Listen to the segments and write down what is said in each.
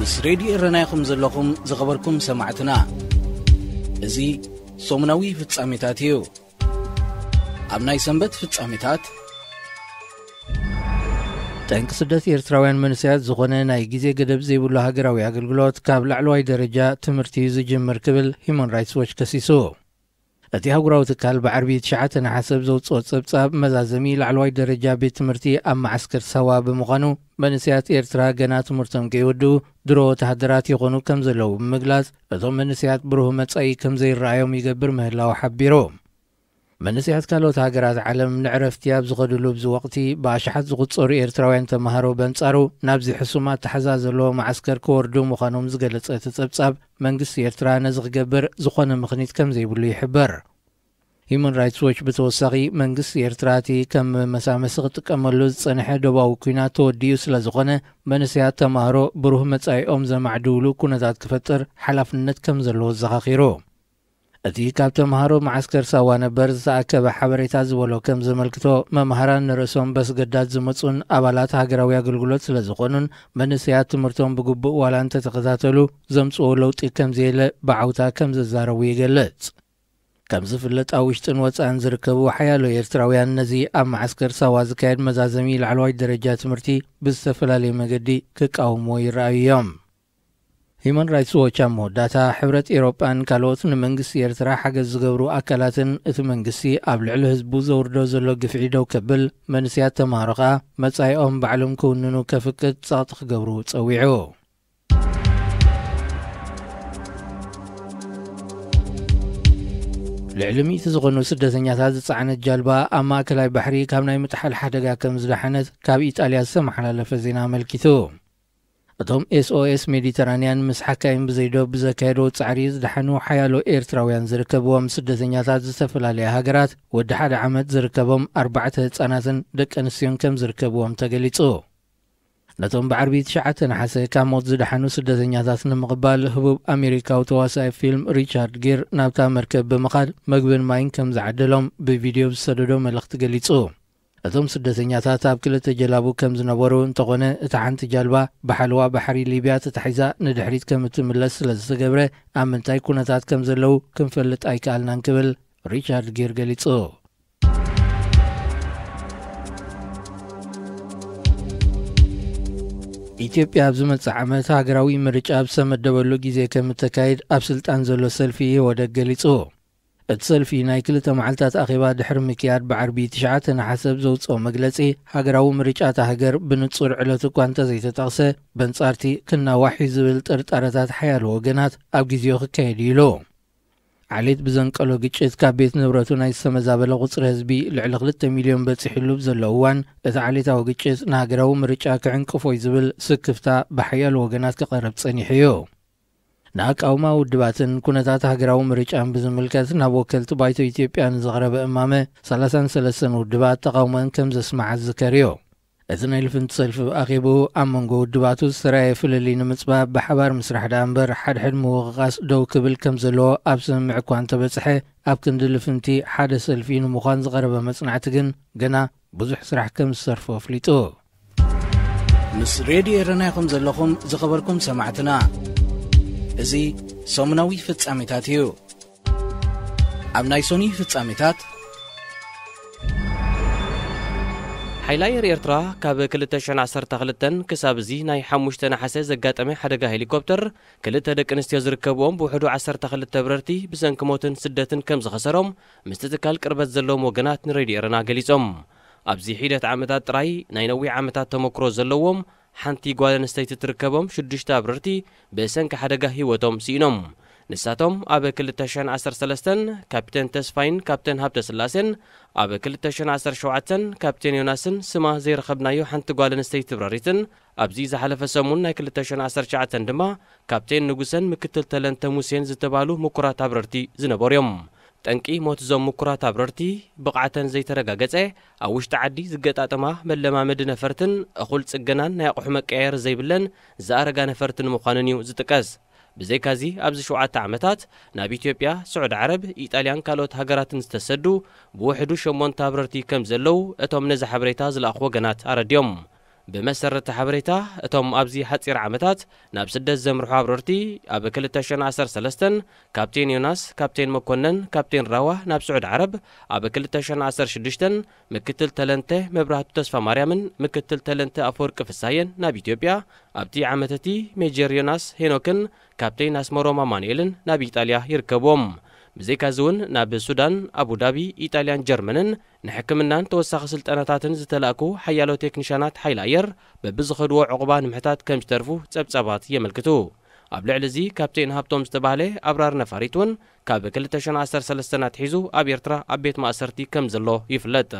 ምስ ሬድዮ ኤረና ኢኹም ዘለኹም ዝኸበርኩም ሰማዕትና። እዚ ሰሙናዊ ፍጻሜታት እዩ። ኣብ ናይ ሰንበት ፍጻሜታት፣ ጠንቂ ስደት ኤርትራውያን መንእሰያት ዝኾነ ናይ ግዜ ገደብ ዘይብሉ ሃገራዊ ኣገልግሎት ካብ ላዕለዋይ ደረጃ ትምህርቲ እዩ ዝጅምር ክብል ሂዩማን ራይትስ ዎች ከሲሱ። እቲ ኣህጉራዊ ትካል ብዓርቢ ትሽዓተ ነሓሰ ኣብ ዘውጽኦ ጸብጻብ፣ መዛዘሚ ላዕለዋይ ደረጃ ቤት ትምህርቲ ኣብ መዓስከር ሳዋ ብምዃኑ፣ መንእሰያት ኤርትራ ገና ትምህርቶም ከይወድኡ ድሮ ወተሃደራት ይኾኑ ከም ዘለዉ ብምግላጽ፣ እቶም መንእሰያት ብሩህ መጻኢ ከም ዘይረኣዮም ይገብር ምህላዉ ሓቢሩ። መንእሰያት ካልኦት ሃገራት ዓለም ንዕረፍቲ ኣብ ዝኸድሉ ኣብዚ ወቕቲ፣ ብኣሽሓት ዝቑጸሩ ኤርትራውያን ተመሃሮ በንጻሩ ናብዚ ሕሱም ኣተሓዛ ዘለዎ መዓስከር ክወርዱ ምዃኖም ዝገለጸ እቲ ጸብጻብ፣ መንግስቲ ኤርትራ ነዚ ክገብር ዝኾነ ምኽኒት ከም ዘይብሉ ይሕበር። ሂዩማን ራይትስ ዎች ብተወሳኺ፣ መንግስቲ ኤርትራ እቲ ከም መመሳመሲ ክጥቀመሉ ዝጸንሐ ዶባዊ ኲናት ተወዲኡ ስለ ዝኾነ፣ መንእሰያት ተመሃሮ ብሩህ መጻኢኦም ዘማዕድውሉ ኩነታት ክፈጥር ሓላፍነት ከም ዘለዎ ኣዘኻኺሩ። እቲ ካብ ተመሃሮ መዓስከር ሳዋ ነበር ዝተኣከበ ሓበሬታ ዝበሎ ከም ዘመልክቶ፣ መምሃራን ንርእሶም በስገዳድ ዝመጹን ኣባላት ሃገራዊ ኣገልግሎት ስለ ዝኾኑን፣ መንእሰያት ትምህርቶም ብግቡእ ዋላ እንተተኸታተሉ፣ ዘምጽኦ ለውጢ ከም ዘየለ ብዓውታ ከም ዘዛረቡ ይገልጽ። ከም ዝፍለጥ፣ ኣብ ውሽጥን ወጻእን ዝርከቡ ሓያሎ ኤርትራውያን ነዚ ኣብ መዓስከር ሳዋ ዝካየድ መዛዘሚ ላዕለዋይ ደረጃ ትምህርቲ ብዝተፈላለየ መገዲ ክቃወምዎ ይረኣዩ እዮም። ሂዩማን ራይትስ ዎች ኣብ መወዳእታ፣ ሕብረት ኤውሮጳን ካልኦት ንመንግስቲ ኤርትራ ሓገዝ ዝገብሩ ኣካላትን እቲ መንግስቲ ኣብ ልዕሊ ህዝቡ ዘውርዶ ዘሎ ግፍዒ ደው ከብል፣ መንእሰያት ተምሃሮ ከኣ መጻኢኦም ባዕሎም ክውንኑ ከፍቅድ ጸቕጢ ክገብሩ ጸዊዑ። ልዕሊ ሚእቲ ዝኾኑ ስደተኛታት ዝጸዓነት ጃልባ ኣብ ማእከላይ ባሕሪ ካብ ናይ ምጥሓል ሓደጋ ከም ዝደሓነት ካብ ኢጣልያ ዝተመሓላለፈ ዜና ኣመልኪቱ። እቶም ኤስ ኦ ኤስ ሜዲተራንያን ምስ ሓካይም ብዘይዶብ ብዘካየድዎ ጻዕሪ ዝደሓኑ ሓያሎ ኤርትራውያን ዝርከብዎም ስደተኛታት ዝተፈላለያ ሃገራት፣ ወዲ ሓደ ዓመት ዝርከቦም ኣርባዕተ ህጻናትን ደቂ ኣንስትዮን ከም ዝርከብዎም ተገሊጹ። ነቶም ብዓርቢ ትሽዓተ ነሓሰ ካብ ሞት ዝደሓኑ ስደተኛታት ንምቕባል፣ ህቡብ ኣሜሪካዊ ተዋሳኢ ፊልም ሪቻርድ ጊር ናብታ መርከብ ብምኻድ መግብን ማይን ከም ዝዓደሎም ብቪድዮ ብዝሰደዶ መልእኽቲ ገሊጹ። እቶም ስደተኛታት ኣብ ክልተ ጀላቡ ከም ዝነበሩ እንተኾነ፣ እታ ሓንቲ ጃልባ ብሓለዋ ባሕሪ ሊብያ ተታሒዛ ንድሕሪት ከም እትምለስ ስለ ዝተገብረ፣ ኣብ ምንታይ ኩነታት ከም ዘለዉ ክንፈልጥ ኣይከኣልናን ክብል ሪቻርድ ጊር ገሊጹ። ኢትዮጵያ ኣብ ዝመጽእ ዓመት ሃገራዊ ምርጫ ኣብ ዝተመደበሉ ግዜ ከም እተካይድ ኣብ ስልጣን ዘሎ ሰልፊ ኢህወደግ ገሊጹ። እቲ ሰልፊ ናይ ክልተ መዓልታት ኣኼባ ድሕሪ ምክያድ፣ ብዓርቢ ትሽዓተ ነሓሰ ኣብ ዘውጽኦ መግለጺ፣ ሃገራዊ ምርጫ እታ ሃገር ብንጹር ዕለት እኳ እንተዘይተጠቕሰ፣ በንጻርቲ ክናዋሕ እዩ ዝብል ጥርጣረታት ሓያሎ ወገናት ኣብ ግዜኡ ክካየድ እዩ ኢሉ። ዓሌት ብዘንቀሎ ግጭት ካብ ቤት ንብረቱ ናይ ዝተመዛበለ ቁጽሪ ህዝቢ ልዕሊ ክልተ ሚልዮን በጺሑሉ ኣብ ዘሎ እዋን፣ እቲ ዓሌታዊ ግጭት ንሃገራዊ ምርጫ ክዕንቅፎ እዩ ዝብል ስክፍታ ብሓያሎ ወገናት ክቐርብ ጸኒሑ እዩ። ንኣቃውማ ውድባትን ኩነታት ሃገራዊ ምርጫን ብዝምልከት ናብ ወከልቲ ባይቶ ኢትዮጵያ ንዝቐረበ እማመ፣ ሰላሳን ሰለስተን ውድባት ተቓውሞአን ከም ዘስምዓ ዝዝከር እዩ። እቲ ናይ ልፍንቲ ሰልፊ ኣኼብኡ ኣብ መንጎ ውድባቱ ዝተራእየ ፍልልይ ንምጽባብ ብሓባር ምስራሕ ደኣ እምበር፣ ሓድሕድ ምውቕቓስ ደው ክብል ከም ዘለዎ ኣብ ስምምዕ እኳ እንተበጽሐ፣ ኣብ ክንዲ ልፍንቲ ሓደ ሰልፊ ንምዃን ዝቐረበ መጽናዕቲ ግን ገና ብዙሕ ስራሕ ከም ዝተርፎ ኣፍሊጡ። ምስ ሬድዮ ኤረና ኢኹም ዘለኹም ዝኸበርኩም ሰማዕትና። እዚ ሰሙናዊ ፍጻሜታት እዩ። ኣብ ናይ ሶኒ ፍጻሜታት፣ ሓይሊ ኣየር ኤርትራ ካብ ክልተ ሽሕን ዓሰርተ ክልተን ክሳብ እዚ ናይ ሓሙሽተ ነሓሰ ዘጋጠመ ሓደጋ ሄሊኮፕተር፣ ክልተ ደቂ ኣንስትዮ ዝርከብዎም ብውሕዱ ዓሰርተ ክልተ በረርቲ ብሰንኪ ሞትን ስደትን ከም ዝኸሰሮም ምስቲ ትካል ቅርበት ዘለዎም ወገናት ንሬድዮ ኤረና ገሊጾም። ኣብዚ ሒደት ዓመታት ጥራይ ናይ ነዊሕ ዓመታት ተመክሮ ዘለዎም ሓንቲ ጓል ኣንስተይቲ ትርከቦም ሽዱሽተ ኣብረርቲ ብሰንኪ ሓደጋ ህይወቶም ስኢኖም። ንሳቶም ኣብ ክልተ ሽሕን ዓሰርተ ሰለስተን ካፕቴን ተስፋይን ካፕቴን ሃብተስላሴን፣ ኣብ ክልተ ሽሕን ዓሰርተ ሸውዓተን ካፕቴን ዮናስን ስማ ዘይረኸብናዮ ሓንቲ ጓል ኣንስተይቲ ብረሪትን፣ ኣብዚ ዝሓለፈ ሰሙን ናይ ክልተ ሽሕን ዓሰርተ ትሽዓተን ድማ ካፕቴን ንጉሰን ምክትል ተለንተ ሙሴን ዝተባህሉ ምኩራት ኣብረርቲ ዝነበሩ እዮም። ጠንቂ ሞት እዞም ምኩራት ኣብረርቲ ብቕዓተን ዘይተረጋገጸ፣ ኣብ ውሽጢ ዓዲ ዝገጣጠማ መለማመዲ ነፈርትን እኹል ጽገናን ናይ ኣቑሑ መቀያየሪ ዘይብለን ዝኣረጋ ነፈርትን ምዃነን እዩ ዝጥቀስ። ብዘይካዚ፣ ኣብዚ ሸውዓተ ዓመታት ናብ ኢትዮጵያ፣ ስዑዲ ዓረብ፣ ኢጣልያን ካልኦት ሃገራትን ዝተሰዱ ብውሕዱ ሸሞንተ ኣብረርቲ ከም ዘለዉ እቶም ነዚ ሓበሬታ ዝለኣኹ ወገናት ኣረድዮም። ብመሰረት ሓበሬታ፣ እቶም ኣብዚ ሓጺር ዓመታት ናብ ስደት ዘምርሑ ኣብረርቲ፣ ኣብ ክልተ ሽሕን ዓሰርተ ሰለስተን ካፕቴን ዮናስ፣ ካፕቴን መኮነን፣ ካፕቴን ራዋ ናብ ስዑድ ዓረብ፣ ኣብ ክልተ ሽሕን ዓሰርተ ሽዱሽተን ምክትል ተለንተ መብራህቱ ተስፋ ማርያምን ምክትል ተለንተ ኣፈወርቂ ፍሳየን ናብ ኢትዮጵያ፣ ኣብቲ ዓመት እቲ ሜጀር ዮናስ ሄኖክን ካፕቴን ኣስመሮም ኣማኑኤልን ናብ ኢጣልያ ይርከብዎም። ብዘይካዚ እውን ናብ ሱዳን፣ ኣቡዳቢ፣ ኢጣልያን ጀርመንን ንሕክምናን ተወሳኺ ስልጠናታትን ዝተላእኩ ሓያሎ ቴክኒሻናት ሓይሊ ኣየር በብዝኸድዎ ዕቑባ ንምሕታት ከም ዝተርፉ ጸብጻባት የመልክቱ። ኣብ ልዕሊ እዚ ካፕቴን ሃብቶም ዝተባህለ ኣብራር ነፋሪት እውን ካብ ክልተ ሽሕን ዓሰርተ ሰለስተን ኣትሒዙ ኣብ ኤርትራ ኣብ ቤት ማእሰርቲ ከም ዘሎ ይፍለጥ።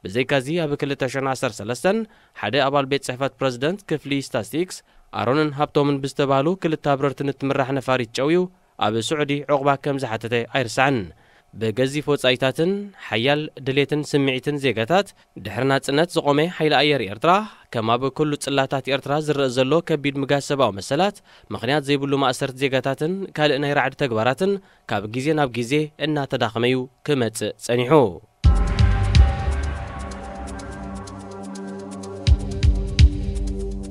ብዘይካዚ ኣብ ክልተ ሽሕን ዓሰርተ ሰለስተን ሓደ ኣባል ቤት ጽሕፈት ፕረዚደንት ክፍሊ ስታስቲክስ ኣሮንን ሃብቶምን ብዝተባህሉ ክልተ ኣብረርቲ ንትምራሕ ነፋሪት ጨውዩ ኣብ ስዑዲ ዕቑባ ከም ዝሓተተ ኣይርሳዕን። ብገዚፍ ወጻኢታትን ሓያል ድሌትን ስምዒትን ዜጋታት ድሕሪ ናጽነት ዝቖመ ሓይሊ ኣየር ኤርትራ፣ ከም ኣብ ኩሉ ጽላታት ኤርትራ ዝረአ ዘሎ ከቢድ ምጋስ ሰብኣዊ መሰላት፣ ምኽንያት ዘይብሉ ማእሰርቲ ዜጋታትን ካልእ ናይ ራዕዲ ተግባራትን ካብ ግዜ ናብ ግዜ እናተዳኸመ እዩ ክመጽእ ጸኒሑ።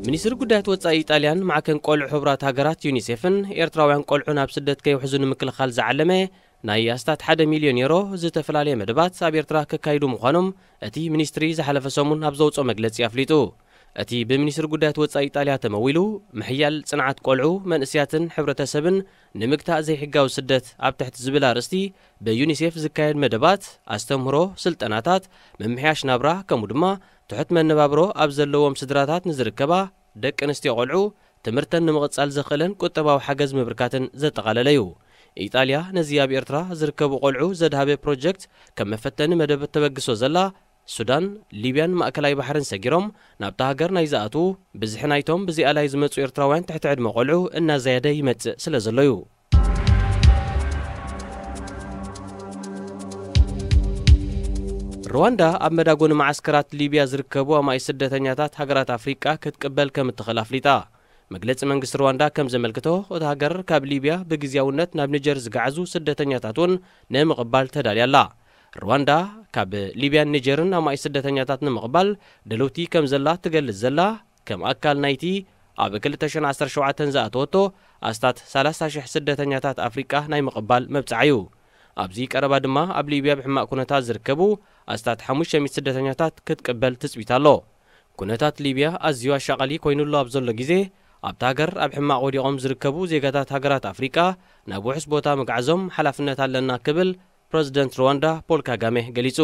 ሚኒስትሪ ጉዳያት ወጻኢ ኢጣልያን ማዕከን ቆልዑ ሕቡራት ሃገራት ዩኒሴፍን ኤርትራውያን ቆልዑ ናብ ስደት ከይውሕዙ ንምክልኻል ዝዓለመ ናይ ኣስታት ሓደ ሚልዮን ዩሮ ዝተፈላለየ መደባት ኣብ ኤርትራ ከካይዱ ምዃኖም እቲ ሚኒስትሪ ዝሓለፈ ሰሙን ኣብ ዘውፅኦ መግለጺ ኣፍሊጡ። እቲ ብሚኒስትሪ ጉዳያት ወጻኢ ኢጣልያ ተመዊሉ፣ ምሕያል ጽንዓት ቆልዑ፣ መንእስያትን ሕብረተሰብን ንምግታእ ዘይሕጋዊ ስደት ኣብ ትሕቲ ዝብል ኣርእስቲ ብዩኒሴፍ ዝካየድ መደባት፣ ኣስተምህሮ፣ ስልጠናታት፣ ምምሕያሽ ናብራ፣ ከምኡ ድማ ትሑት መነባብሮ ኣብ ዘለዎም ስድራታት ንዝርከባ ደቂ ኣንስትዮ ቆልዑ ትምህርተን ንምቕጻል ዘኽእለን ቁጠባዊ ሓገዝ ምብርካትን ዘጠቓለለ እዩ። ኢጣልያ ነዚ ኣብ ኤርትራ ዝርከቡ ቆልዑ ዘድሃበ ፕሮጀክት ከም መፈተኒ መደብ ተበግሶ ዘላ፣ ሱዳን፣ ሊብያን ማእከላይ ባሕርን ሰጊሮም ናብታ ሃገር ናይ ዝኣትዉ ብዝሒ ናይቶም ብዘይ ኣላይ ዝመጹ ኤርትራውያን ትሕቲ ዕድመ ቆልዑ እናዘያደ ይመጽእ ስለ ዘሎ እዩ። ሩዋንዳ ኣብ መዳጎኒ መዓስከራት ሊብያ ዝርከቡ ኣማኢት ስደተኛታት ሃገራት ኣፍሪቃ ክትቅበል ከም እትኽእል ኣፍሊጣ። መግለጺ መንግስቲ ሩዋንዳ ከም ዘመልክቶ፣ እታ ሃገር ካብ ሊብያ ብግዝያውነት ናብ ኒጀር ዝገዓዙ ስደተኛታት እውን ንምቕባል ተዳልያ ኣላ። ሩዋንዳ ካብ ሊብያን ኒጀርን ኣማኢት ስደተኛታት ንምቕባል ድልውቲ ከም ዘላ ትገልጽ ዘላ፣ ከም ኣካል ናይቲ ኣብ ክልተ ሽሕን ዓሰርተ ሸውዓተን ዝኣተወቶ ኣስታት ሰላሳ ሽሕ ስደተኛታት ኣፍሪቃ ናይ ምቕባል መብጽዓ እዩ። ኣብዚ ቀረባ ድማ ኣብ ሊብያ ብሕማቕ ኩነታት ዝርከቡ ኣስታት ሓሙሽተ ሚእቲ ስደተኛታት ክትቅበል ትጽቢት ኣሎ። ኩነታት ሊብያ ኣዝዩ ኣሻቓሊ ኮይኑሉ ኣብ ዘሎ ግዜ፣ ኣብታ ሃገር ኣብ ሕማቕ ወዲቖም ዝርከቡ ዜጋታት ሃገራት ኣፍሪቃ ናብ ውሑስ ቦታ ምግዓዞም ሓላፍነት ኣለና ክብል ፕረዚደንት ሩዋንዳ ፖል ካጋሜ ገሊጹ።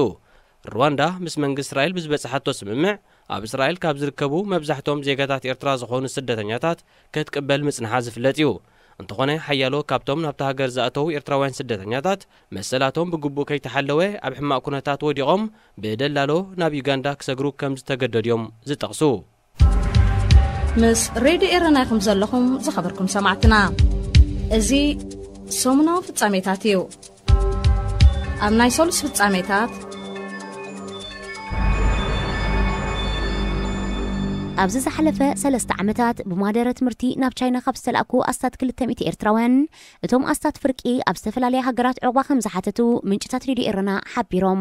ሩዋንዳ ምስ መንግስቲ እስራኤል ብዝበጽሓቶ ስምምዕ፣ ኣብ እስራኤል ካብ ዝርከቡ መብዛሕትኦም ዜጋታት ኤርትራ ዝኾኑ ስደተኛታት ክትቅበል ምጽንሓ ዝፍለጥ እዩ። እንተኾነ፣ ሓያሎ ካብቶም ናብታ ሃገር ዝኣተዉ ኤርትራውያን ስደተኛታት መሰላቶም ብግቡእ ከይተሓለወ ኣብ ሕማቕ ኩነታት ወዲቖም ብደላሎ ናብ ዩጋንዳ ክሰግሩ ከም ዝተገደዱ እዮም ዝጠቕሱ። ምስ ሬድዮ ኤረና ኢኹም ዘለኹም ዝኸበርኩም ሰማዕትና። እዚ ሰሙናዊ ፍጻሜታት እዩ። ኣብ ናይ ሰሉስ ፍጻሜታት፣ ኣብዚ ዝሓለፈ ሰለስተ ዓመታት ብማህደረ ትምህርቲ ናብ ቻይና ካብ ዝተላእኩ ኣስታት ክልተ ሚእቲ ኤርትራውያን፣ እቶም ኣስታት ፍርቂ ኣብ ዝተፈላለያ ሃገራት ዕቑባ ከም ዝሓተቱ ምንጭታት ሬድዮ ኤረና ሓቢሮም።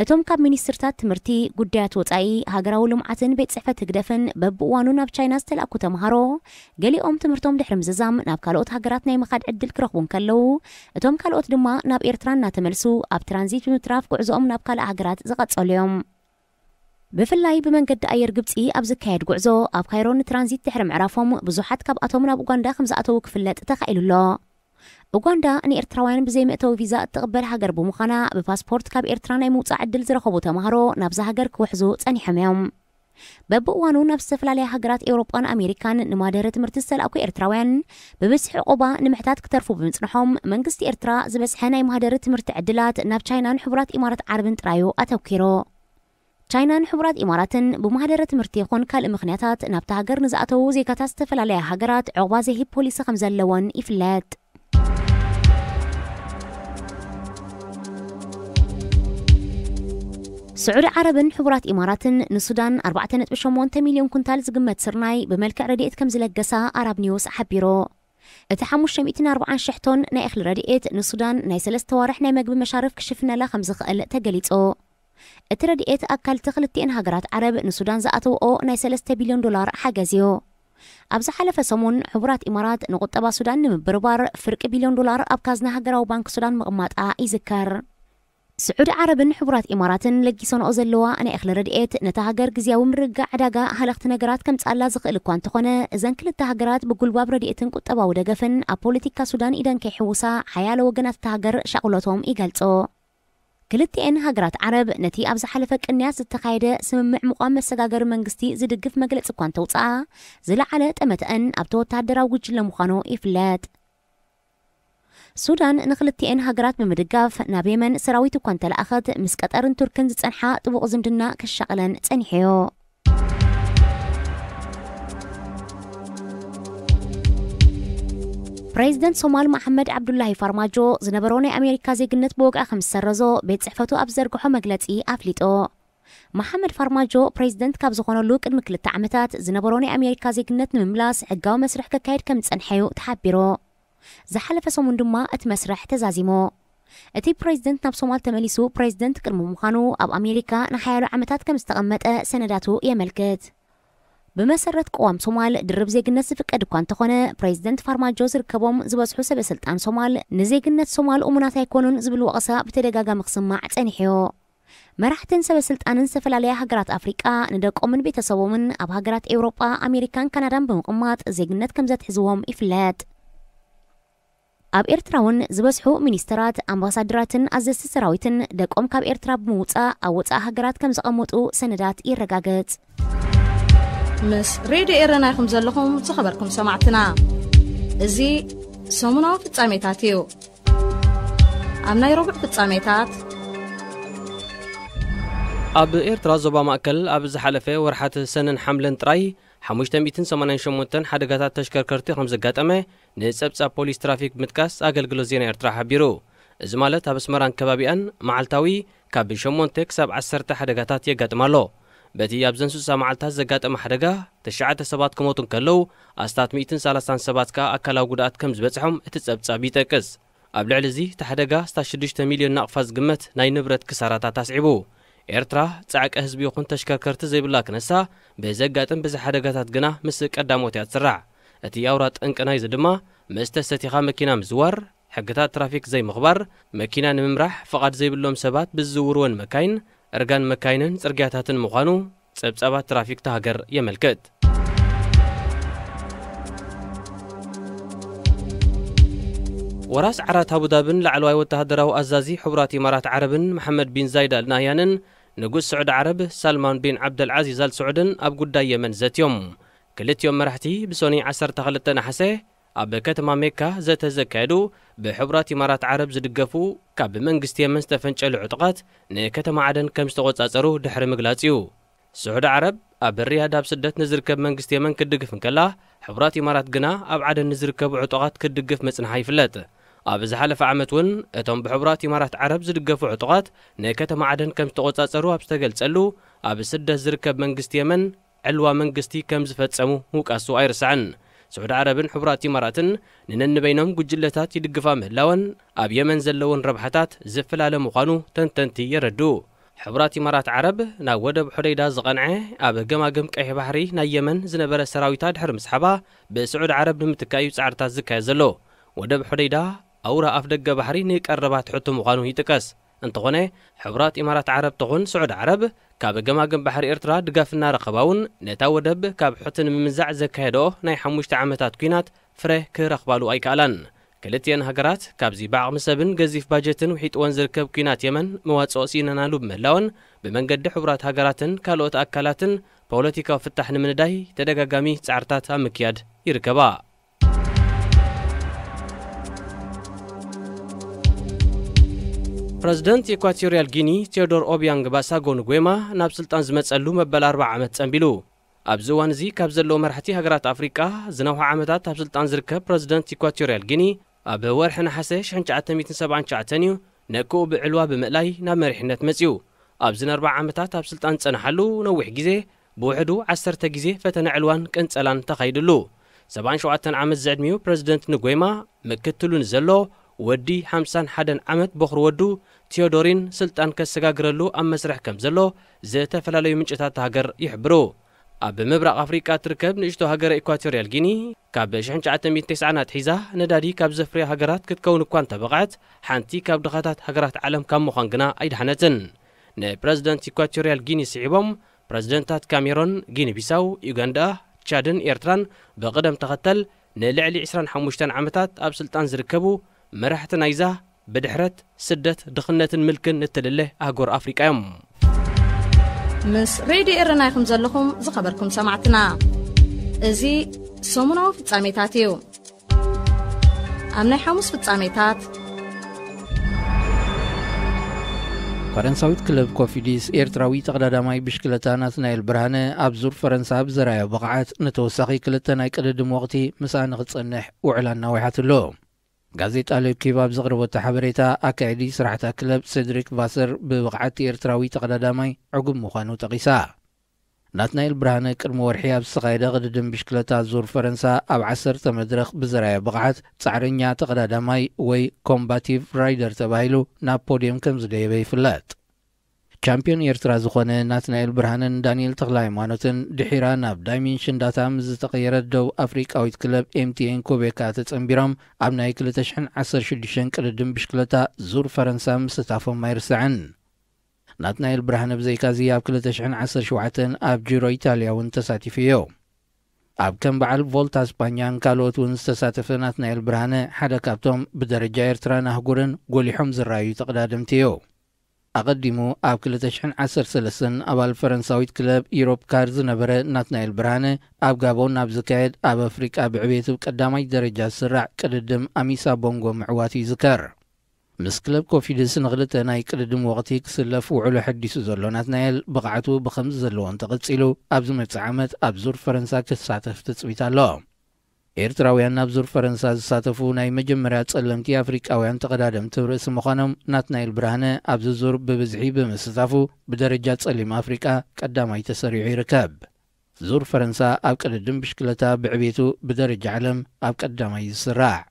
እቶም ካብ ሚኒስትርታት ትምህርቲ፣ ጉዳያት ወጻኢ፣ ሃገራዊ ልምዓትን ቤት ጽሕፈት ህግደፍን በብእዋኑ ናብ ቻይና ዝተላእኩ ተምሃሮ፣ ገሊኦም ትምህርቶም ድሕሪ ምዝዛም ናብ ካልኦት ሃገራት ናይ ምኻድ ዕድል ክረኽቡ እንከለዉ፣ እቶም ካልኦት ድማ ናብ ኤርትራ እናተመልሱ ኣብ ትራንዚት ብምትራፍ ጉዕዞኦም ናብ ካልእ ሃገራት ዝቐጸሉ እዮም። ብፍላይ ብመንገዲ ኣየር ግብጺ ኣብ ዝካየድ ጉዕዞ፣ ኣብ ካይሮ ንትራንዚት ድሕሪ ምዕራፎም ብዙሓት ካብኣቶም ናብ ኡጋንዳ ከም ዝኣተዉ ክፍለጥ ተኻኢሉ ኣሎ። ኡጋንዳ ንኤርትራውያን ብዘይ መእተዊ ቪዛ እትቕበል ሃገር ብምዃና፣ ብፓስፖርት ካብ ኤርትራ ናይ ምውጻእ ዕድል ዝረኸቡ ተምሃሮ ናብዛ ሃገር ክውሕዙ ጸኒሖም እዮም። በብእዋኑ ናብ ዝተፈላለያ ሃገራት ኤውሮጳን ኣሜሪካን ንማደረ ትምህርቲ ዝተላእኩ ኤርትራውያን፣ ብብዝሒ ዕቑባ ንምሕታት ክተርፉ ብምጽንሖም፣ መንግስቲ ኤርትራ ዝበዝሐ ናይ ማህደረ ትምህርቲ ዕድላት ናብ ቻይናን ሕቡራት ኢማራት ዓረብን ጥራዩ ኣተኲሩ። ቻይናን ሕቡራት ኢማራትን ብማህደረ ትምህርቲ ይኹን ካልእ ምኽንያታት ናብታ ሃገር ንዝኣተዉ ዜጋታት ዝተፈላለያ ሃገራት ዕቑባ ዘይህብ ፖሊሲ ከም ዘለወን ይፍለጥ። ስዑዲ ዓረብን ሕቡራት ኢማራትን ንሱዳን ኣርባዕተ ነጥቢ ሸሞንተ ሚልዮን ኩንታል ዝግመት ስርናይ ብመልክዕ ረድኤት ከም ዝለገሳ ኣራብ ኒውስ ሓቢሩ። እቲ ሓሙሽተ ሚእትን ኣርባዓን ሽሕ ቶን ናይ እኽሊ ረድኤት ንሱዳን ናይ ሰለስተ ዋርሕ ናይ መግቢ መሻርፍ ክሽፍነላ ከም ዝኽእል ተገሊጹ። እቲ ረድኤት ኣካል ክልቲኤን ሃገራት ዓረብ ንሱዳን ዝኣተውኦ ናይ ሰለስተ ቢልዮን ዶላር ሓገዝ እዩ። ኣብ ዝሓለፈ ሰሙን ሕቡራት ኢማራት ንቁጠባ ሱዳን ንምብርባር ፍርቂ ቢልዮን ዶላር ኣብ ካዝና ሃገራዊ ባንክ ሱዳን ምቕማጣ ይዝከር። ስዑዲ ዓረብን ሕቡራት ኢማራትን ለጊሰንኦ ዘለዋ ናይ እኽሊ ረድኤት ነታ ሃገር ግዝያዊ ምርግጋእ ዕዳጋ ሃለኽቲ ነገራት ከምጽኣላ ዝኽእል እኳ እንተኾነ፣ እዘን ክልተ ሃገራት ብጉልባብ ረድኤትን ቁጠባዊ ደገፍን ኣብ ፖለቲካ ሱዳን ኢደን ከይሕውሳ ሓያሎ ወገናት እታ ሃገር ሻቕሎቶም ይገልጾ። ክልቲኤን ሃገራት ዓረብ ነቲ ኣብ ዝሓለፈ ቅንያት ዝተኻየደ ስምምዕ ምቋም መሰጋገሪ መንግስቲ ዝድግፍ መግለጺ እኳ እንተውጽኣ፣ ዝለዓለ ጠመተአን ኣብቲ ወተሃደራዊ ጉጅለ ምዃኑ ይፍለጥ። ሱዳን ንክልቲኤን ሃገራት ብምድጋፍ ናብ የመን ሰራዊት እኳ እንተለኣኸት፣ ምስ ቀጠርን ቱርክን ዝጸንሓ ጥቡቕ ዝምድና ከሻቕለን ጸኒሑዮ። ፕሬዚደንት ሶማል መሓመድ ዓብዱላሂ ፋርማጆ ዝነበሮ ናይ ኣሜሪካ ዜግነት ብወግዒ ከም ዝሰረዞ ቤት ጽሕፈቱ ኣብ ዝዘርግሖ መግለጺ ኣፍሊጦ። መሓመድ ፋርማጆ ፕሬዚደንት ካብ ዝኾነሉ ቅድሚ ክልተ ዓመታት ዝነበሮ ናይ ኣሜሪካ ዜግነት ንምምላስ ሕጋዊ መስርሕ ከካየድ ከም ዝጸንሐዩ ተሓቢሩ። ዝሓለፈ ሰሙን ድማ እቲ መስርሕ ተዛዚሙ። እቲ ፕሬዚደንት ናብ ሶማል ተመሊሱ ፕሬዚደንት ቅድሚ ምዃኑ ኣብ ኣሜሪካ ንሓያሎ ዓመታት ከም ዝተቐመጠ ሰነዳቱ የመልክት። ብመሰረት ቅዋም ሶማል ድርብ ዜግነት ዝፍቀድ እኳ እንተኾነ፣ ፕሬዚደንት ፋርማጆ ዝርከቦም ዝበዝሑ ሰበ ስልጣን ሶማል ንዜግነት ሶማል እሙናት ኣይኮኑን ዝብል ወቐሳ ብተደጋጋሚ ክስማዕ ጸኒሑዮ። መራሕትን ሰበ ስልጣንን ዝተፈላለያ ሃገራት ኣፍሪቃ ንደቆምን ቤተሰቦምን ኣብ ሃገራት ኤውሮጳ፣ ኣሜሪካን ካናዳን ብምቕማጥ ዜግነት ከም ዘትሕዝዎም ይፍለጥ። ኣብ ኤርትራ እውን ዝበዝሑ ሚኒስተራት፣ ኣምባሳደራትን ኣዘዝቲ ሰራዊትን ደቆም ካብ ኤርትራ ብምውጻእ ኣብ ወጻኢ ሃገራት ከም ዘቐመጡ ሰነዳት ይረጋገጽ። ምስ ሬድዮ ኤረና ኢኹም ዘለኹም ዝኸበርኩም ሰማዕትና። እዚ ሰሙናዊ ፍጻሜታት እዩ። ኣብ ናይ ረቡዕ ፍጻሜታት፣ ኣብ ኤርትራ ዞባ ማእከል ኣብ ዝሓለፈ ወርሓት ሰነን ሓምለን ጥራይ ሓሙሽተ ሚእትን ሰማንያን ሸሞንተን ሓደጋታት ተሽከርከርቲ ከም ዘጋጠመ ንጸብጻብ ፖሊስ ትራፊክ ምጥቃስ ኣገልግሎት ዜና ኤርትራ ሓቢሩ። እዚ ማለት ኣብ ኣስመራን ከባቢኣን መዓልታዊ ካብ ሸሞንተ ክሳብ ዓሰርተ ሓደጋታት የጋጥም ኣሎ። በቲ ኣብዘን ስሳ መዓልታት ዘጋጠመ ሓደጋ ትሽዓተ ሰባት ክሞቱ እንከለዉ፣ ኣስታት ሚእትን ሰላሳን ሰባት ከኣ ኣካላዊ ጉድኣት ከም ዝበጽሖም እቲ ጸብጻብ ይጠቅስ። ኣብ ልዕሊ እዚ እቲ ሓደጋ ኣስታት ሽዱሽተ ሚልዮን ናቕፋ ዝግመት ናይ ንብረት ክሳራታት ኣስዒቡ። ኤርትራ ጻዕቂ ህዝቢ ይኹን ተሽከርከርቲ ዘይብላ ክነሳ፣ ብዘጋጥም ብዝሒ ሓደጋታት ግና ምስ ቀዳሞት እያ ትስራዕ። እቲ ኣውራ ጠንቂ ናይዚ ድማ መስተ ሰቲኻ መኪና ምዝዋር፣ ሕግታት ትራፊክ ዘይምኽባር፣ መኪና ንምምራሕ ፍቓድ ዘይብሎም ሰባት ብዝዝውርወን መካይን፣ እርጋን መካይንን ጽርግያታትን ምዃኑ ጸብጻባት ትራፊክ እታ ሃገር የመልክት። ወራስ ዓራት ኣቡዳብን ላዕለዋይ ወተሃደራዊ ኣዛዚ ሕቡራት ኢማራት ዓረብን መሓመድ ቢን ዛይድ ኣል ናህያንን ንጉስ ስዑዲ ዓረብ ሳልማን ቢን ዓብደል ዓዚዝ ኣል ስዑድን ኣብ ጉዳይ የመን ዘትዮም። ክልቲኦም መራሕቲ ብሰኑይ ዓሰርተ ክልተ ነሓሰ ኣብ ከተማ ሜካ ዘተ ዘካየዱ፣ ብሕቡራት ኢማራት ዓረብ ዝድገፉ ካብ መንግስቲ የመን ዝተፈንጨሉ ዕጡቓት ንከተማ ዓደን ከም ዝተቖጻጸሩ ድሕሪ ምግላጽ እዩ። ስዑዲ ዓረብ ኣብ ሪያድ ኣብ ስደት ንዝርከብ መንግስቲ የመን ክትድግፍ እንከላ፣ ሕቡራት ኢማራት ግና ኣብ ዓደን ንዝርከቡ ዕጡቓት ክትድግፍ ምጽንሓ ይፍለጥ። ኣብ ዝሓለፈ ዓመት እውን እቶም ብሕቡራት ኢማራት ዓረብ ዝድገፉ ዕጡቓት ንከተማ ዓደን ከም ዝተቖጻጸሩ ኣብ ዝተገልጸሉ፣ ኣብ ስደት ዝርከብ መንግስቲ የመን ዕልዋ መንግስቲ ከም ዝፈጸሙ ምውቃሱ ኣይርሳዕን። ስዑዲ ዓረብን ሕቡራት ኢማራትን ንነንበይኖም ጉጅለታት ይድግፋ ምህላወን ኣብ የመን ዘለወን ረብሓታት ዝፈላለ ምዃኑ ተንተንቲ የረድኡ። ሕቡራት ኢማራት ዓረብ ናብ ወደብ ሑደይዳ ዝቐንዐ፣ ኣብ ገማግም ቀይሕ ባሕሪ ናይ የመን ዝነበረ ሰራዊታ ድሕሪ ምስሓባ ብስዑዲ ዓረብ ንምትካእ እዩ ጻዕርታት ዝካየድ ዘሎ። ወደብ ሑደይዳ ኣውራ ኣፍ ደገ ባሕሪ ንቀረባ ትሕቲ ምዃኑ ይጥቀስ። እንተኾነ፣ ሕቡራት ኢማራት ዓረብ ትኹን ስዑዲ ዓረብ ካብ ገማግም ባሕሪ ኤርትራ ድጋፍ እናረኸባ እውን ነታ ወደብ ካብ ሑቲ ንምምንዛዕ ዘካየደኦ ናይ ሓሙሽተ ዓመታት ኲናት ፍረ ክረኽባሉ ኣይከኣላን። ክልቲኤን ሃገራት ካብዚ ብዓቕሚ ሰብን ገዚፍ ባጀትን ውሒጥወን ዝርከብ ኲናት የመን መዋጽኦ ስኢነናሉ ብምህላወን ብመንገዲ ሕቡራት ሃገራትን ካልኦት ኣካላትን ፖለቲካዊ ፍታሕ ንምንዳይ ተደጋጋሚ ጻዕርታት ኣብ ምክያድ ይርከባ። ፕረዚደንት ኢኳቶርያል ጊኒ ቴዎዶር ኦቢያንግ ባሳጎ ንጉዌማ ናብ ስልጣን ዝመጸሉ መበል ኣርብዓ ዓመት ጸንቢሉ። ኣብዚ እዋን እዚ ካብ ዘለዉ መራሕቲ ሃገራት ኣፍሪቃ ዝነውሐ ዓመታት ኣብ ስልጣን ዝርከብ ፕረዚደንት ኢኳቶርያል ጊኒ፣ ኣብ ወርሒ ነሓሰ ሽሕን ትሽዓተ ሚእትን ሰብዓን ትሽዓተን እዩ ነክኡ ብዕልዋ ብምእላይ ናብ መሪሕነት መጺኡ። ኣብዚ ንኣርብዓ ዓመታት ኣብ ስልጣን ዝጸንሓሉ ነዊሕ ግዜ፣ ብውሕዱ ዓሰርተ ግዜ ፈተነ ዕልዋን ቅንጸላን ተኻይድሉ። ሰብዓን ሸውዓተን ዓመት ዝዕድሚኡ ፕረዚደንት ንጎይማ፣ ምክትሉ ንዘሎ ወዲ ሓምሳን ሓደን ዓመት በኹሪ ወዱ ቴዎዶሪን ስልጣን ከሰጋግረሉ ኣብ መስርሕ ከም ዘሎ ዝተፈላለዩ ምንጭታት ሃገር ይሕብሩ። ኣብ ምብራቕ ኣፍሪቃ ትርከብ ንእሽቶ ሃገር ኢኳቶርያል ጊኒ ካብ ሽሕን ትሽዓተ ሚእትን ተስዓን ኣትሒዛ ነዳዲ ካብ ዘፍርያ ሃገራት ክትከውን እኳ እንተበቕዐት፣ ሓንቲ ካብ ድኻታት ሃገራት ዓለም ካብ ምዃን ግና ኣይድሓነትን። ንፕረዚደንት ኢኳቶርያል ጊኒ ስዒቦም ፕረዚደንታት ካሜሮን፣ ጊኒ ቢሳው፣ ዩጋንዳ፣ ቻድን ኤርትራን ብቕደም ተኸተል ንልዕሊ ዕስራን ሓሙሽተን ዓመታት ኣብ ስልጣን ዝርከቡ መራሕቲ ናይዛ ብድሕረት ስደት፣ ድኽነትን ምልክን እትልለ ኣህጉር ኣፍሪቃ እዮም። ምስ ሬድዮ ኤረና ኢኹም ዘለኹም ዝኸበርኩም ሰማዕትና። እዚ ሰሙናዊ ፍጻሜታት እዩ። ኣብ ናይ ሓሙስ ፍጻሜታት፣ ፈረንሳዊት ክለብ ኮፊዲስ ኤርትራዊ ተቐዳዳማይ ብሽክለታ ናትናኤል ብርሃነ ኣብ ዙር ፈረንሳ ብዘርኣዮ ብቕዓት ንተወሳኺ ክልተ ናይ ቅድድም ወቕቲ ምስኣ ንኽጸንሕ ውዕላ እናወሓትሉ። ጋዜጣ ሌኪብ ኣብ ዘቕረበቶ ሓበሬታ፣ ኣካያዲ ስራሕታ ክለብ ሴድሪክ ቫሰር ብብቕዓት ኤርትራዊ ተቐዳዳማይ ዕጉብ ምዃኑ ጠቒሳ። ናትናኤል ብርሃነ ቅድሚ ወርሒ ኣብ ዝተኻየደ ቅድድም ብሽክለታ ዙር ፈረንሳ ኣብ ዓሰርተ መድረኽ ብዘርኣዮ ብቕዓት ጻዕረኛ ተቐዳዳማይ ወይ ኮምባቲቭ ራይደር ተባሂሉ ናብ ፖድየም ከም ዝደየበ ይፍለጥ። ቻምፒዮን ኤርትራ ዝኾነ ናትናኤል ብርሃነን ዳንኤል ተኽለ ሃይማኖትን ድሒራ ናብ ዳይሜንሽን ዳታ ምስ ዝተቐየረት ደቡብ ኣፍሪቃዊት ክለብ ኤምቲኤን ኮቤካ ተጸንቢሮም ኣብ ናይ ክልተ ሽሕን ዓሰርተ ሽዱሽተን ቅድድም ብሽክለታ ዙር ፈረንሳ ምስታፎም ኣይርሳዕን። ናትናኤል ብርሃነ ብዘይካዚ ኣብ ክልተ ሽሕን ዓሰርተ ሸውዓተን ኣብ ጂሮ ኢታልያ እውን ተሳቲፉ እዩ። ኣብ ከም በዓል ቮልታ ስፓኛን ካልኦት እውን ዝተሳተፈ ናትናኤል ብርሃነ ሓደ ካብቶም ብደረጃ ኤርትራን ኣህጉርን ጎሊሖም ዝረኣዩ ተቐዳደምቲ እዩ። ኣቐዲሙ ኣብ ክልተ ሽሕን ዓሰርተ ሰለስተን ኣባል ፈረንሳዊት ክለብ ኢሮፕ ካር ዝነበረ ናትናኤል ብርሃነ ኣብ ጋቦን ኣብ ዝካየድ ኣብ ኣፍሪቃ ብዕቤቱ ቀዳማይ ደረጃ ዝስራዕ ቅድድም ኣሚሳ ቦንጎ ምዕዋቱ ይዝከር። ምስ ክለብ ኮፊድስ ንኽልተ ናይ ቅድድም ወቕቲ ክስለፍ ውዕሉ ሐዲሱ ዘሎ ናትናኤል ብቕዓቱ ብኸምዚ ዘለዎ እንተቐጺሉ ኣብ ዝመጽእ ዓመት ኣብ ዙር ፈረንሳ ክሳተፍ ትጽቢት ኣሎ። ኤርትራውያን ናብ ዙር ፈረንሳ ዝሳተፉ ናይ መጀመርያ ጸለምቲ ኣፍሪቃውያን ተቐዳደምቲ ርእሲ ምዃኖም ናትናኤል ብርሃነ ኣብዚ ዙር ብብዝሒ ብምስታፉ ብደረጃ ጸሊም ኣፍሪቃ ቀዳማይ ተሰሪዑ ይርከብ። ዙር ፈረንሳ ኣብ ቅድድም ብሽክለታ ብዕቤቱ ብደረጃ ዓለም ኣብ ቀዳማይ ዝስራዕ።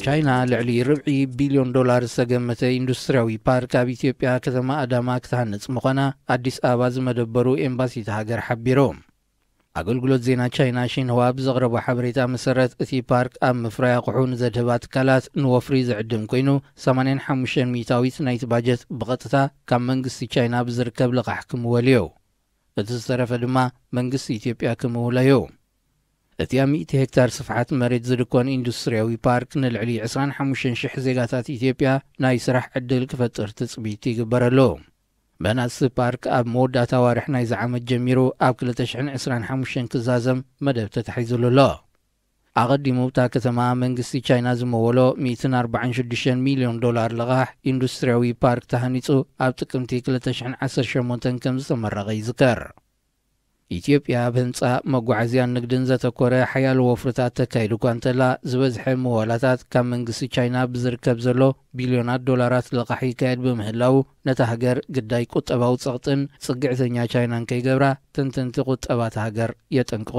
ቻይና ልዕሊ ርብዒ ቢልዮን ዶላር ዝተገመተ ኢንዱስትሪያዊ ፓርክ ኣብ ኢትዮጵያ ከተማ ኣዳማ ክትሃንጽ ምዃና ኣዲስ ኣበባ ዝመደበሩ ኤምባሲ እታ ሃገር ሓቢሩ። ኣገልግሎት ዜና ቻይና ሺንህዋ ብዘቕረቦ ሓበሬታ መሰረት፣ እቲ ፓርክ ኣብ ምፍራይ ኣቑሑ ንዘድህባ ትካላት ንወፍሪ ዝዕድም ኮይኑ፣ ሰማንያን ሓሙሽተን ሚእታዊት ናይቲ ባጀት ብቐጥታ ካብ መንግስቲ ቻይና ብዝርከብ ልቓሕ ክምወል እዩ። እቲ ዝተረፈ ድማ መንግስቲ ኢትዮጵያ ክምውሎ እዩ። እቲ ኣብ ሚእቲ ሄክታር ስፍሓት መሬት ዝድኮን ኢንዱስትሪያዊ ፓርክ ንልዕሊ ዕስራን ሓሙሽተን ሽሕ ዜጋታት ኢትዮጵያ ናይ ስራሕ ዕድል ክፈጥር ትጽቢት ይግበረሉ። መናስ ፓርክ ኣብ መወዳእታ ኣዋርሕ ናይዚ ዓመት ጀሚሩ ኣብ ክልተ ሽሕን ዕስራን ሓሙሽተን ክዛዘም መደብ ተታሒዙሉ ኣሎ። ኣቐዲሙ እታ ከተማ መንግስቲ ቻይና ዝመወሎ ሚእትን ኣርባዓን ሽዱሽተን ሚልዮን ዶላር ልቓሕ ኢንዱስትሪያዊ ፓርክ ተሃኒጹ ኣብ ጥቅምቲ ክልተ ሽሕን ዓሰርተ ሸሞንተን ከም ዝተመረቐ ይዝከር። ኢትዮጵያ ኣብ ህንጻ፣ መጓዓዝያን ንግድን ዘተኮረ ሓያሎ ወፍርታት ተካይድ እኳ እንተላ፣ ዝበዝሐ ምዋላታት ካብ መንግስቲ ቻይና ብዝርከብ ዘሎ ቢልዮናት ዶላራት ልቓሕ ይካየድ ብምህላው፣ ነታ ሃገር ግዳይ ቁጠባዊ ጸቕጥን ጽግዕተኛ ቻይናን ከይገብራ ተንተንቲ ቁጠባ እታ ሃገር የጠንቅቑ።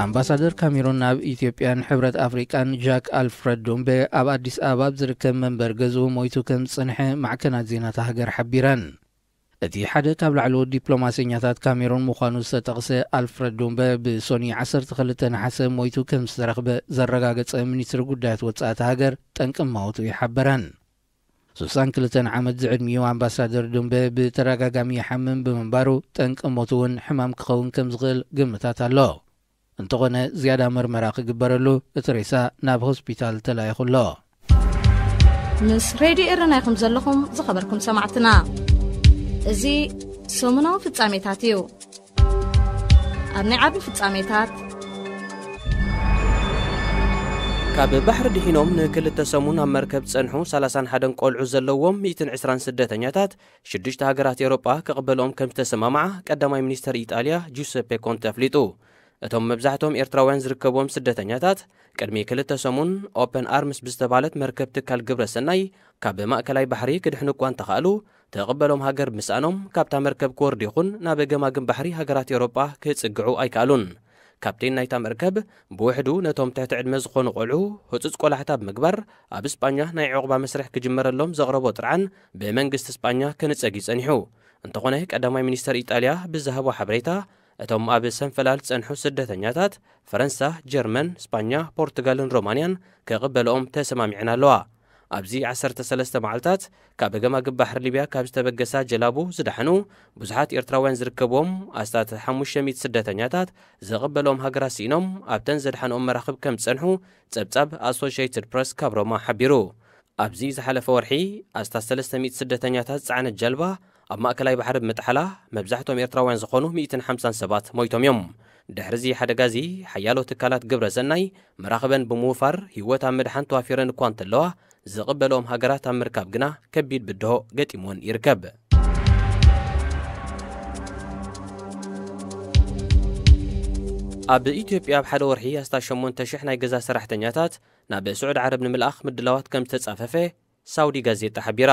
ኣምባሳደር ካሜሩን ኣብ ኢትዮጵያን ሕብረት ኣፍሪቃን ጃክ ኣልፍረድ ዱምበ ኣብ ኣዲስ ኣበባ ኣብ ዝርከብ መንበር ገዝኡ ሞይቱ ከም ዝጸንሐ ማዕከናት ዜና እታ ሃገር ሓቢረን። እቲ ሓደ ካብ ላዕለዎት ዲፕሎማሰኛታት ካሜሩን ምዃኑ ዝተጠቕሰ ኣልፍረድ ዱምበ ብሶኒ ዓሰርተ ክልተ ነሓሰ ሞይቱ ከም ዝተረኽበ ዘረጋገጸ ሚኒስትሪ ጉዳያት ወጻኢ እታ ሃገር ጠንቂ ሞቱ ይሓበረን። ስሳን ክልተን ዓመት ዝዕድሚኡ ኣምባሳደር ዱምበ ብተደጋጋሚ ይሓምም ብምንባሩ፣ ጠንቂ ሞቱ እውን ሕማም ክኸውን ከም ዝኽእል ግምታት ኣሎ። እንተኾነ፣ ዝያዳ መርመራ ክግበረሉ እቲ ሬሳ ናብ ሆስፒታል ተላኢኹ ኣሎ። ምስ ሬድዮ ኤረና ኢኹም ዘለኹም ዝኸበርኩም ሰማዕትና። እዚ ሰሙናዊ ፍጻሜታት እዩ። ኣብ ናይ ዓቢ ፍጻሜታት፣ ካብ ባሕሪ ድሒኖም ንክልተ ሰሙን ኣብ መርከብ ዝጸንሑ ሰላሳን ሓደን ቆልዑ ዘለዎም ሚእትን ዕስራን ስደተኛታት ሽዱሽተ ሃገራት ኤውሮጳ ክቕበልኦም ከም ዝተሰማምዓ ቀዳማይ ሚኒስተር ኢጣልያ ጁሰፔ ኮንተ ኣፍሊጡ። እቶም መብዛሕትኦም ኤርትራውያን ዝርከብዎም ስደተኛታት ቅድሚ ክልተ ሰሙን ኦፐን ኣርምስ ብዝተባህለት መርከብ ትካል ግብረ ሰናይ ካብ ማእከላይ ባሕሪ ክድሕኑ እኳ እንተኻእሉ፣ ትቕበሎም ሃገር ምስኣኖም፣ ካብታ መርከብ ክወርዱ ይኹን ናብ ገማግም ባሕሪ ሃገራት ኤውሮጳ ክጽግዑ ኣይከኣሉን። ካፕቴን ናይታ መርከብ ብውሕዱ ነቶም ትሕቲ ዕድመ ዝኾኑ ቆልዑ ህጹጽ ቆላሕታ ብምግባር፣ ኣብ ስጳኛ ናይ ዕቑባ መስርሕ ክጅመረሎም ዘቕረቦ ጥርዓን ብመንግስቲ ስጳኛ ክንጸግ እዩ ጸኒሑ። እንተኾነ፣ ቀዳማይ ሚኒስተር ኢጣልያ ብዝሃቦ ሓበሬታ፣ እቶም ኣብ ሰንፈላል ዝጸንሑ ስደተኛታት ፈረንሳ፣ ጀርመን፣ ስጳኛ፣ ፖርቱጋልን ሮማንያን ክቕበልኦም ተሰማሚዐን ኣለዋ። ኣብዚ ዓሰርተ ሰለስተ መዓልታት፣ ካብ ገማግብ ባሕሪ ሊብያ ካብ ዝተበገሳ ጀላቡ ዝደሓኑ ብዙሓት ኤርትራውያን ዝርከብዎም ኣስታት ሓሙሽተ ሚእቲ ስደተኛታት ዝቕበልኦም ሃገራት ስኢኖም ኣብተን ዘድሓንኦም መራኽብ ከም ዝጸንሑ ጸብጻብ ኣሶሽየትድ ፕረስ ካብ ሮማ ሓቢሩ። ኣብዚ ዝሓለፈ ወርሒ ኣስታት ሰለስተ ሚእቲ ስደተኛታት ዝጸዓነት ጀልባ ኣብ ማእከላይ ባሕሪ ብምጥሓላ፣ መብዛሕቶም ኤርትራውያን ዝኾኑ ሚእትን ሓምሳን ሰባት ሞይቶም እዮም። ድሕሪ እዚ ሓደጋ እዚ፣ ሓያሎ ትካላት ግብረ ሰናይ መራኽበን ብምውፋር ህይወት ኣብ ምድሓን ተዋፊረን እኳ እንተለዋ፣ ዝቕበልኦም ሃገራት ኣብ ምርካብ ግና ከቢድ ብድሆ ገጢምወን ይርከብ። ኣብ ኢትዮጵያ ኣብ ሓደ ወርሒ ኣስታት ሸሞንተ ሽሕ ናይ ገዛ ሰራሕተኛታት ናብ ስዑዲ ዓረብ ንምልኣኽ ምድላዋት ከም ዝተጻፈፈ ሳውዲ ጋዜጣ ሓቢራ።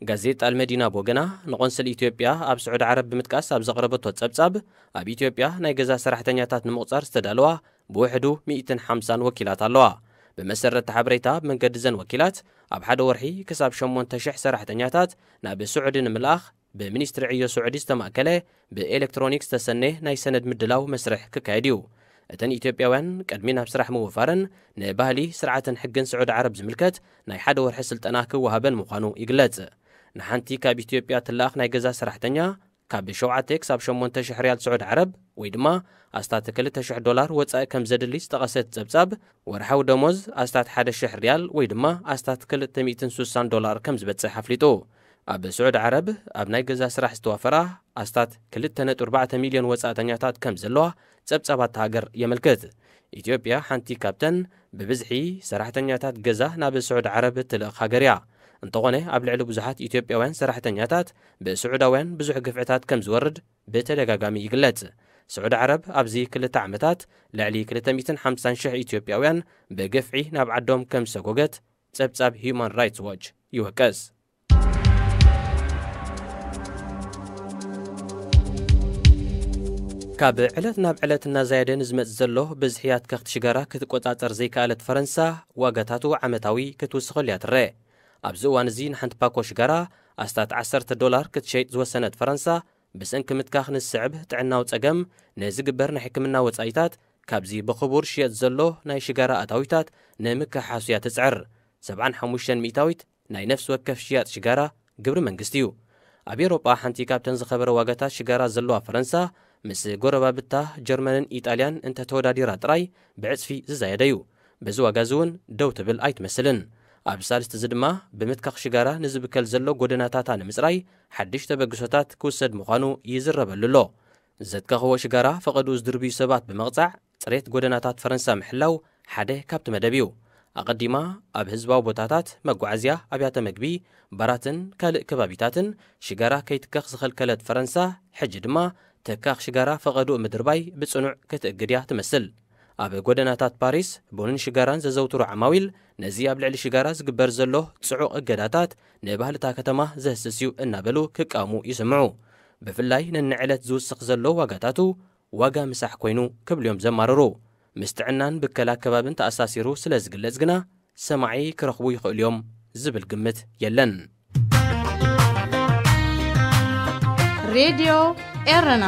ጋዜጣ ኣልመዲና ብወገና፣ ንቆንስል ኢትዮጵያ ኣብ ስዑዲ ዓረብ ብምጥቃስ ኣብ ዘቕረበቶ ጸብጻብ፣ ኣብ ኢትዮጵያ ናይ ገዛ ሰራሕተኛታት ንምቑጻር ዝተዳለዋ ብውሕዱ ሚእትን ሓምሳን ወኪላት ኣለዋ። ብመሰረት እቲ ሓበሬታ፣ ብመንገዲ እዘን ወኪላት ኣብ ሓደ ወርሒ ክሳብ ሸሞንተ ሽሕ ሰራሕተኛታት ናብ ስዑዲ ንምልኣኽ ብሚኒስትሪ ዕዮ ስዑዲ ዝተማእከለ ብኤሌክትሮኒክ ዝተሰነየ ናይ ሰነድ ምድላው መስርሕ ክካየድ እዩ። እተን ኢትዮጵያውያን ቅድሚ ናብ ስራሕ ምውፋረን ንባህሊ፣ ስርዓትን ሕግን ስዑዲ ዓረብ ዝምልከት ናይ ሓደ ወርሒ ስልጠና ክወሃበን ምዃኑ ይግለጽ። ንሓንቲ ካብ ኢትዮጵያ ትለኣኽ ናይ ገዛ ሰራሕተኛ ካብ ሸውዓተ ክሳብ ሸሞንተ ሽሕ ሪያል ስዑዲ ዓረብ፣ ወይ ድማ ኣስታት ክልተ ሽሕ ዶላር ወጻኢ ከም ዘድሊ ዝጠቐሰት ጸብጻብ፣ ወርሓዊ ደሞዝ ኣስታት ሓደ ሽሕ ሪያል ወይ ድማ ኣስታት ክልተ ሚእትን ስሳን ዶላር ከም ዝበጽሕ ኣፍሊጡ። ኣብ ስዑዲ ዓረብ ኣብ ናይ ገዛ ስራሕ ዝተዋፈራ ኣስታት ክልተ ነጥቢ ኣርባዕተ ሚልዮን ወጻእተኛታት ከም ዘለዋ ጸብጻባት ሃገር የመልክት። ኢትዮጵያ ሓንቲ ካብተን ብብዝሒ ሰራሕተኛታት ገዛ ናብ ስዑዲ ዓረብ እትልእኽ ሃገር እያ። እንተኾነ፣ ኣብ ልዕሊ ብዙሓት ኢትዮጵያውያን ሰራሕተኛታት ብስዑዳውያን ብዙሕ ግፍዕታት ከም ዝወርድ ብተደጋጋሚ ይግለጽ። ስዑዲ ዓረብ ኣብዚ ክልተ ዓመታት ልዕሊ ክልተ ሚእትን ሓምሳን ሽሕ ኢትዮጵያውያን ብግፍዒ ናብ ዓዶም ከም ዝሰጎገት ጸብጻብ ሂዩማን ራይትስ ዎች ይወቅስ። ካብ ዕለት ናብ ዕለት እናዛየደ ንዝመጽእ ዘሎ ብዝሒ ኣትከኽቲ ሽጋራ ክትቆጻጸር ዘይከኣለት ፈረንሳ፣ ዋጋታቱ ዓመታዊ ክትውስኸሉ እያ ትረአ። ኣብዚ እዋን እዚ ንሓንቲ ፓኮ ሽጋራ ኣስታት ዓሰርተ ዶላር ክትሸይጥ ዝወሰነት ፈረንሳ፣ ብሰንኪ ምትካኽ ንዝስዕብ ጥዕናዊ ጸገም ንዝግበር ናይ ሕክምና ወጻኢታት፣ ካብዚ ብኽቡር ዝሽየጥ ዘሎ ናይ ሽጋራ ኣታዊታት ንምክሕሓሱ እያ ትጽዕር። ሰብዓን ሓሙሽተን ሚእታዊት ናይ ነፍሲ ወከፍ ሽያጥ ሽጋራ ግብሪ መንግስቲ እዩ። ኣብ ኤውሮጳ ሓንቲ ካብተን ዝኸበረ ዋጋታት ሽጋራ ዘለዋ ፈረንሳ፣ ምስ ጎረባብታ ጀርመንን ኢጣልያን እንተተወዳዲራ ጥራይ ብዕጽፊ ዝዛየደ እዩ። በዚ ዋጋ እዚ እውን ደው ትብል ኣይትመስልን። ኣብ ሳልስቲ እዚ ድማ ብምትካኽ ሽጋራ ንዝብከል ዘሎ ጎደናታታ ንምጽራይ ሓድሽ ተበግሶታት ክውሰድ ምዃኑ ይዝረበሉ ኣሎ። ዘትከኽዎ ሽጋራ ፈቐድኡ ዝድርብዩ ሰባት ብምቕጻዕ፣ ጽሬት ጎደናታት ፈረንሳ ምሕላው ሓደ ካብቲ መደብ እዩ። ኣቐዲማ ኣብ ህዝባዊ ቦታታት፣ መጓዓዝያ፣ ኣብያተ መግቢ፣ ባራትን ካልእ ከባቢታትን ሽጋራ ከይትከኽ ዝኸልከለት ፈረንሳ፣ ሕጂ ድማ ተካኽ ሽጋራ ፈቐድኡ ምድርባይ ብጽኑዕ ክትእግድ እያ ትመስል። ኣብ ጎደናታት ፓሪስ ቡንን ሽጋራን ዘዘውትሩ ዓማዊል፣ ነዚ ኣብ ልዕሊ ሽጋራ ዝግበር ዘሎ ጽዑቕ እገዳታት ንባህልታ ከተማ ዘህስስ እዩ እናበሉ ክቃወሙ ይስምዑ። ብፍላይ ነንዕለት ዝውስኽ ዘሎ ዋጋታቱ፣ ዋጋ ምሳሕ ኮይኑ ክብሉ እዮም ዘማርሩ። ምስ ጥዕናን ብከላ ከባብን ተኣሳሲሩ ስለ ዝግለጽ ግና፣ ሰማዒ ክረኽቡ ይኽእሉ እዮም ዝብል ግምት የለን። ሬድዮ ኤረና።